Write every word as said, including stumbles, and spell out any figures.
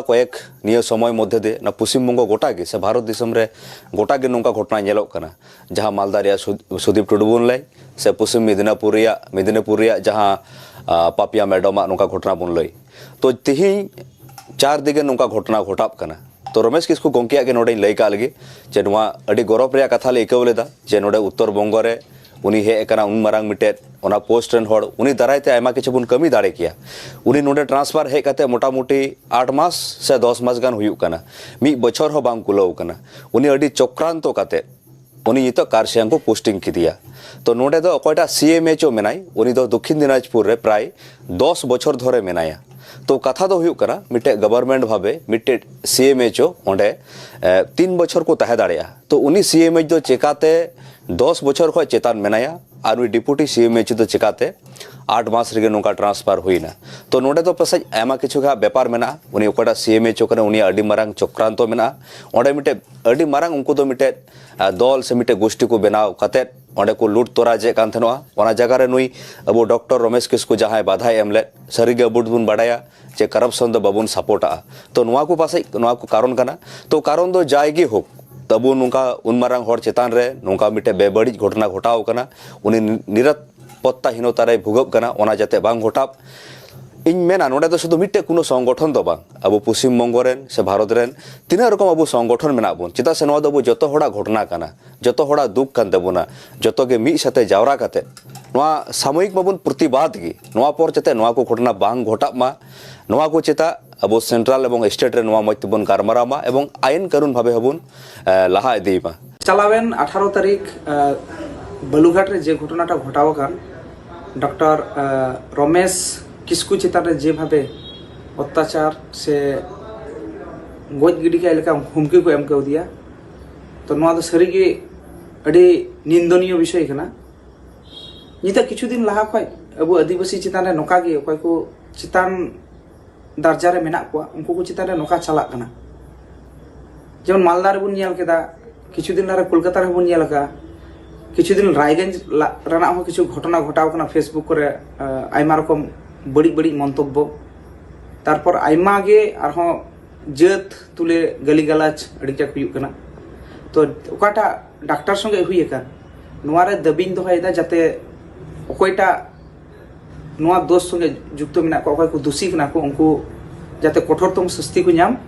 ᱠᱚᱭᱮᱠ ᱱᱤᱭᱟᱹ ᱥᱚᱢᱚᱭ ᱢᱚᱫᱽᱫᱷᱮ ᱫᱤᱭᱮ ᱱᱚᱣᱟ ᱯᱚᱥᱪᱤᱢ ᱵᱚᱝᱜᱚ ᱜᱚᱴᱟ ᱜᱮ ᱥᱮ ᱵᱷᱟᱨᱚᱛ ᱫᱤᱥᱚᱢ ᱨᱮ ᱜᱚᱴᱟ ᱜᱮ ᱱᱚᱝᱠᱟ ᱜᱷᱚᱴᱚᱱᱟ ᱧᱮᱞᱚᱜ ᱠᱟᱱᱟ, ᱡᱟᱦᱟᱸ ᱢᱟᱞᱫᱟ ᱨᱮᱭᱟᱜ ᱥᱩ-, ᱥᱩᱫᱤᱯ ᱴᱩᱰᱩ ᱵᱚᱱ ᱞᱟᱹᱭ, ᱥᱮ ᱯᱚᱥᱪᱤᱢ ᱢᱮᱫᱤᱱᱟᱯᱩᱨ ᱨᱮᱭᱟᱜ, ᱢᱮᱫᱤᱱᱤᱯᱩᱨ ᱨᱮᱭᱟᱜ ᱡᱟᱦᱟᱸ, ᱟ, ᱯᱟᱯᱤᱭᱟ ᱢᱮᱰᱚᱢᱟᱜ ᱱᱚᱝᱠᱟ ᱜᱷᱚᱴᱚᱱᱟ ᱵᱚᱱ ᱞᱟᱹᱭ᱾ ᱛᱚ, ᱛᱮᱦᱮᱧ ᱪᱟᱨ ᱫᱤᱜᱮ ᱱᱚᱝᱠᱟ ᱜᱷᱚᱴᱚᱱᱟ ᱜᱷᱚᱴᱟᱜ ᱠᱟᱱᱟ᱾ ᱛᱚ, ᱨᱚᱢᱮᱥ ᱠᱤᱥᱠᱩ ᱜᱚᱢᱠᱮᱭᱟᱜ ᱜᱮ ᱱᱚᱰᱮᱧ ᱞᱟᱹᱭ ᱠᱟᱜ ᱞᱮᱜᱮ ᱡᱮ ᱱᱚᱣᱟ ᱟᱹᱰᱤ ᱜᱚᱨᱚᱵᱽ ᱨᱮᱭᱟᱜ ᱠᱟᱛᱷᱟ ᱞᱮ ᱟᱹᱭᱠᱟᱹᱣ ᱞᱮᱫᱟ ᱡᱮ ᱱᱚᱰᱮ ᱩᱛᱛᱚᱨ ᱵᱚᱝᱜᱚ ᱨᱮ ᱩᱱᱤ ᱦᱮᱡ ᱟᱠᱟᱱᱟ, ᱩᱱ ᱢᱟᱨᱟᱝ ᱢᱤᱫᱴᱮᱡ ᱚᱱᱟ ᱯᱳᱥᱴ ᱨᱮᱱ ᱦᱚᱲ, ᱩᱱᱤ ᱫᱟᱨᱟᱭ ᱛᱮ ᱟᱭᱢᱟ ᱠᱤᱪᱷᱩ ᱵᱚᱱ ᱠᱟᱹᱢᱤ ᱫᱟᱲᱮ ᱠᱮᱭᱟ᱾ ᱩᱱᱤ ᱱᱚᱰᱮ ᱴᱨᱟᱱᱥᱯᱷᱟᱨ ᱦᱮᱡ ᱠᱟᱛᱮ ᱢᱚᱴᱟᱢᱩᱴᱤ ᱟᱴ ᱢᱟᱥ ᱥᱮ ᱫᱚᱥ ᱢᱟᱥ ᱜᱟᱱ ᱦᱩᱭᱩᱜ ᱠᱟᱱᱟ, ᱢᱤᱫ ᱵᱚᱪᱷᱚᱨ ᱦᱚᱸ ᱵᱟᱝ ᱠᱩᱞᱟᱹᱣ ᱠᱟᱱᱟ᱾ ᱩᱱᱤ ᱟᱹᱰᱤ ᱪᱚᱠᱨᱟᱱᱛᱚ ᱠᱟᱛᱮ ᱩᱱᱤ ᱱᱤᱛᱚᱜ ᱠᱟᱨᱥᱤᱭᱟᱝ ᱠᱚ ᱯᱳᱥᱴᱤᱝ ᱠᱮᱫᱮᱭᱟ᱾ ᱛᱚ, ᱱᱚᱰᱮ ᱫᱚ ᱚᱠᱚᱭᱴᱟᱜ ᱥᱤ ᱮᱢ ᱮᱭᱤᱪ ᱳ ᱢᱮᱱᱟᱭ, ᱩᱱᱤ ᱫᱚ ᱫᱚᱠᱠᱷᱤᱱ ᱫᱤᱱᱟᱡᱽᱯᱩᱨ ᱨᱮ ᱯᱨᱟᱭ ᱫᱚᱥ ᱵᱚᱪᱷᱚᱨ ᱫᱷᱚᱨᱮ ᱢᱮᱱᱟᱭᱟ᱾ ᱛᱚ, ᱠᱟᱛᱷᱟ ᱫᱚ ᱦᱩᱭᱩᱜ ᱠᱟᱱᱟ, ᱢᱤᱫᱴᱮᱡ ᱜᱚᱵᱷᱚᱨᱱᱢᱮᱱᱴ ᱵᱷᱟᱵᱮ ᱢᱤᱫᱴᱮᱡ ᱥᱤ ᱮᱢ ᱮᱭᱤᱪ ᱳ ᱚᱸᱰᱮ, ᱮ, ᱛᱤᱱ ᱵᱚᱪᱷᱚᱨ ᱠᱚ ᱛᱟᱦᱮᱸ ᱫᱟᱲᱮᱭᱟᱜᱼᱟ᱾ ᱛᱚ, ᱩᱱᱤ ᱥᱤ ᱮᱢ ᱮᱭᱤᱪ ᱫᱚ ᱪᱮᱠᱟᱛᱮ ᱫᱚᱥ ᱵᱚᱪᱷᱚᱨ ᱠᱷᱚᱱ ᱪᱮᱛᱟᱱ ᱢᱮᱱᱟᱭᱟ ᱟᱨ ᱩᱱᱤ ᱰᱮᱯᱩᱴᱤ ᱥᱤ ᱮᱢ ᱮᱭᱤᱪ ᱫᱚ ᱪᱮᱠᱟᱛᱮ ᱟᱴ ᱢᱟᱥ ᱨᱮᱜᱮ ᱱᱚᱝᱠᱟ ᱴᱨᱟᱱᱥᱯᱷᱟᱨ ᱦᱩᱭᱱᱟ? ᱛᱚ, ᱱᱚᱰᱮ ᱫᱚ ᱯᱟᱥᱮᱡ ᱟᱭᱢᱟ ᱠᱤᱪᱷᱩ ᱜᱮ ᱦᱟᱸᱜ ᱵᱮᱯᱟᱨ ᱢᱮᱱᱟᱜᱼᱟ᱾ ᱩᱱᱤ ᱚᱠᱚᱭᱴᱟᱜ ᱥᱤ ᱮᱢ ᱮᱭᱤᱪ ᱳ ᱠᱟᱱᱟ, ᱩᱱᱤᱭᱟᱜ ᱟᱹᱰᱤ ᱢᱟᱨᱟᱝ ᱪᱚᱠᱨᱟᱱᱛᱚ ᱢᱮᱱᱟᱜᱼᱟ᱾ ᱚᱸᱰᱮ ᱢᱤᱫᱴᱮᱡ ᱟᱹᱰᱤ ᱢᱟᱨᱟᱝ ᱩᱱᱠᱩ ᱫᱚ ᱢᱤᱫᱴᱮᱡ, ᱟ, ᱫᱚᱞ ᱥᱮ ᱢᱤᱫᱴᱮᱡ ᱜᱳᱥᱴᱤ ᱠᱚ ᱵᱮᱱᱟᱣ ᱠᱟᱛᱮᱫ ᱚᱸᱰᱮ ᱠᱚ ᱞᱩᱴ ᱛᱚᱨᱟᱡᱮᱫ ᱠᱟᱱ ᱛᱟᱦᱮᱱᱚᱜᱼᱟ᱾ ᱚᱱᱟ ᱡᱟᱭᱜᱟ ᱨᱮ ᱱᱩᱭ ᱟᱵᱚ ᱰᱚᱠᱴᱚᱨ ᱨᱚᱢᱮᱥ ᱠᱤᱥᱠᱩ ᱡᱟᱦᱟᱸᱭ ᱵᱟᱫᱷᱟᱭ ᱮᱢ ᱞᱮᱫ, ᱥᱟᱹᱨᱤᱜᱮ ᱟᱵᱚ ᱵᱚᱱ ᱵᱟᱰᱟᱭᱟ ᱡᱮ ᱠᱟᱨᱟᱯᱥᱚᱱ ᱫᱚ ᱵᱟᱵᱚᱱ ᱥᱟᱯᱳᱨᱴᱟᱜᱼᱟ᱾ ᱛᱚ, ᱱᱚᱣᱟ ᱠᱚ ᱯᱟᱥᱮᱡ ᱱᱚᱣᱟ ᱠᱚ ᱠᱟᱨᱚᱱ ᱠᱟᱱᱟ᱾ ᱛᱚ, ᱠᱟᱨᱚᱱ ᱫᱚ ᱡᱟᱭ ᱜᱮ ᱦᱳᱠ, ᱟᱵᱚ ᱱᱚᱝᱠᱟ ᱩᱱ ᱢᱟᱨᱟᱝ ᱦᱚᱲ ᱪᱮᱛᱟᱱ ᱨᱮ ᱱᱚᱝᱠᱟ ᱢᱤᱫᱴᱮᱡ ᱵᱮᱵᱟᱹᱲᱤᱡ ᱜᱷᱚᱴᱚᱱᱟ ᱜᱷᱚᱴᱟᱣ ᱠᱟᱱᱟ, ᱩᱱᱤ ᱱᱤᱨᱟᱯᱚᱛᱛᱟᱦᱤᱱᱚᱛᱟ ᱨᱮᱭ ᱵᱷᱩᱜᱟᱹᱜ ᱠᱟᱱᱟ, ᱚᱱᱟ ᱡᱟᱛᱮ ᱵᱟᱝ ᱜᱷᱚᱴᱟᱜ᱾ ᱤᱧ ᱢᱮᱱᱟ, ᱱᱚᱰᱮ ᱫᱚ ᱥᱩᱫᱷᱩ ᱢᱤᱫᱴᱮᱡ ᱠᱳᱱᱳ ᱥᱚᱝᱜᱚᱴᱷᱚᱱ ᱫᱚ ᱵᱟᱝ, ᱟᱵᱚ ᱯᱚᱥᱪᱤᱢ ᱵᱚᱝᱜᱚ ᱨᱮᱱ ᱥᱮ ᱵᱷᱟᱨᱚᱛ ᱨᱮᱱ ᱛᱤᱱᱟᱹᱜ ᱨᱚᱠᱚᱢ ᱟᱵᱚ ᱥᱚᱝᱜᱚᱴᱷᱚᱱ ᱢᱮᱱᱟᱜ ᱵᱚᱱ, ᱪᱮᱫᱟᱜ ᱥᱮ ᱱᱚᱣᱟ ᱫᱚ ᱟᱵᱚ ᱡᱚᱛᱚ ᱦᱚᱲᱟᱜ ᱜᱷᱚᱴᱚᱱᱟ ᱠᱟᱱᱟ, ᱡᱚᱛᱚ ᱦᱚᱲᱟᱜ ᱫᱩᱠ ᱠᱟᱱ ᱛᱟᱵᱚᱱᱟ᱾ ᱡᱚᱛᱚ ᱜᱮ ᱢᱤᱫ ᱥᱟᱛᱮ ᱡᱟᱣᱨᱟ ᱠᱟᱛᱮ ᱱᱚᱣᱟ ᱥᱟᱢᱚᱭᱤᱠ ᱢᱟᱵᱚᱱ ᱯᱨᱚᱛᱤᱵᱟᱫ ᱜᱮ, ᱱᱚᱣᱟ ᱯᱚᱨ ᱡᱟᱛᱮ ᱱᱚᱣᱟ ᱠᱚ ᱜᱷᱚᱴᱚᱱᱟ ᱵᱟᱝ ᱜᱷᱚᱴᱟᱜ ᱢᱟ, ᱱᱚᱣᱟ ᱠᱚ ᱪᱮᱛᱟ ᱟᱵᱚ ᱥᱮᱱᱴᱨᱟᱞ ᱮᱵᱚᱝ ᱥᱴᱮᱴ ᱨᱮ ᱱᱚᱣᱟ ᱢᱚᱡᱽ ᱛᱮᱵᱚᱱ ᱜᱟᱞᱢᱟᱨᱟᱣ ᱢᱟ ᱮᱵᱚᱝ ᱟᱭᱤᱱ ᱠᱟᱹᱱᱩᱱ ᱵᱷᱟᱵᱮ ᱦᱚᱸᱵᱚᱱ, ᱮ, ᱞᱟᱦᱟ ᱤᱫᱤᱭ ᱢᱟ᱾ ᱪᱟᱞᱟᱣᱮᱱ ᱟᱴᱷᱟᱨᱚ ᱛᱟᱹᱨᱤᱠᱷ, ᱮ, ᱵᱟᱞᱩᱜᱷᱟᱴ ᱨᱮ ᱡᱮ ᱜᱷᱚᱴᱚᱱᱟᱴᱟ ᱜᱷᱚᱴᱟᱣ ᱟᱠᱟᱱ, ᱰᱚᱠᱴᱚᱨ, ᱮ, ᱨᱚᱢᱮᱥ ᱠᱤᱥᱠᱩ ᱪᱮᱛᱟᱱ ᱨᱮ ᱡᱮᱵᱷᱟᱵᱮ ᱚᱛᱛᱟᱪᱟᱨ ᱥᱮ ᱜᱚᱡ ᱜᱤᱰᱤ ᱠᱟᱭ ᱞᱮᱠᱟ ᱦᱩᱢᱠᱤ ᱠᱚ ᱮᱢ ᱠᱟᱣᱫᱮᱭᱟ, ᱛᱚ ᱱᱚᱣᱟ ᱫᱚ ᱥᱟᱹᱨᱤᱜᱮ ᱟᱹᱰᱤ ᱱᱤᱱᱫᱚᱱᱤᱭᱚ ᱵᱤᱥᱚᱭ ᱠᱟᱱᱟ᱾ ᱱᱤᱛᱚᱜ ᱠᱤᱪᱷᱩ ᱫᱤᱱ ᱞᱟᱦᱟ ᱠᱷᱚᱱ ᱟᱵᱚ ᱟᱹᱫᱤᱵᱟᱹᱥᱤ ᱪᱮᱛᱟᱱ ᱨᱮ ᱱᱚᱝᱠᱟ ᱜᱮ, ᱚᱠᱚᱭ ᱠᱚ ᱪᱮᱛᱟᱱ ᱫᱟᱨᱡᱟ ᱨᱮ ᱢᱮᱱᱟᱜ ᱠᱚᱣᱟ, ᱩᱱᱠᱩ ᱠᱚ ᱪᱮᱛᱟᱱ ᱨᱮ ᱱᱚᱝᱠᱟ ᱪᱟᱞᱟᱜ ᱠᱟᱱᱟ᱾ ᱡᱮᱢᱚᱱ ᱢᱟᱞᱫᱟ ᱨᱮᱵᱚᱱ ᱧᱮᱞ ᱠᱮᱫᱟ, ᱠᱤᱪᱷᱩ ᱫᱤᱱ ᱞᱟᱦᱟ ᱨᱮ ᱠᱳᱞᱠᱟᱛᱟ ᱨᱮᱦᱚᱸ ᱵᱚᱱ ᱧᱮᱞ ᱟᱠᱟᱫᱟ, ᱠᱤᱪᱷᱩ ᱫᱤᱱ ᱨᱟᱭᱜᱚᱸᱡᱽ ᱞᱟ-, ᱨᱮᱱᱟᱜ ᱦᱚᱸ ᱠᱤᱪᱷᱩ ᱜᱷᱚᱴᱚᱱᱟ ᱜᱷᱚᱴᱟᱣ ᱠᱟᱱᱟ, Facebook ᱠᱚᱨᱮ, ᱟ, ᱟᱭᱢᱟ ᱨᱚᱠᱚᱢ ᱵᱟᱹᱲᱤᱡ ᱵᱟᱹᱲᱤᱡ ᱢᱚᱱᱛᱚᱵᱵᱚ᱾ ᱛᱟᱨᱯᱚᱨ ᱟᱭᱢᱟ ᱜᱮ ᱟᱨᱦᱚᱸ ᱡᱟᱹᱛ ᱛᱩᱞᱮ ᱜᱟᱹᱞᱤ ᱜᱟᱞᱟᱪ ᱟᱹᱰᱤ ᱠᱟᱡᱟᱠ ᱦᱩᱭᱩᱜ ᱠᱟᱱᱟ᱾ ᱛᱚ ᱚᱠᱟᱴᱟᱜ ᱰᱟᱠᱛᱟᱨ ᱥᱚᱸᱜᱮ ᱦᱩᱭ ᱟᱠᱟᱱ, ᱱᱚᱣᱟ ᱨᱮ ᱫᱟᱹᱵᱤᱧ ᱫᱚᱦᱚᱭᱮᱫᱟ, ᱡᱟᱛᱮ ᱚᱠᱚᱭᱴᱟᱜ ᱱᱚᱣᱟ ᱫᱳᱥ ᱥᱚᱸᱜᱮ ᱡᱩᱠᱛᱚ ᱢᱮᱱᱟᱜ ᱠᱚᱣᱟ, ᱚᱠᱚᱭ ᱠᱚ ᱫᱩᱥᱤ ᱠᱟᱱᱟ ᱠᱚ, ᱩᱱᱠᱩ ᱡᱟᱛᱮ ᱠᱚᱴᱷᱚᱨᱛᱚᱢ ᱥᱟᱹᱥᱛᱤ ᱠᱚ ᱧᱟᱢ,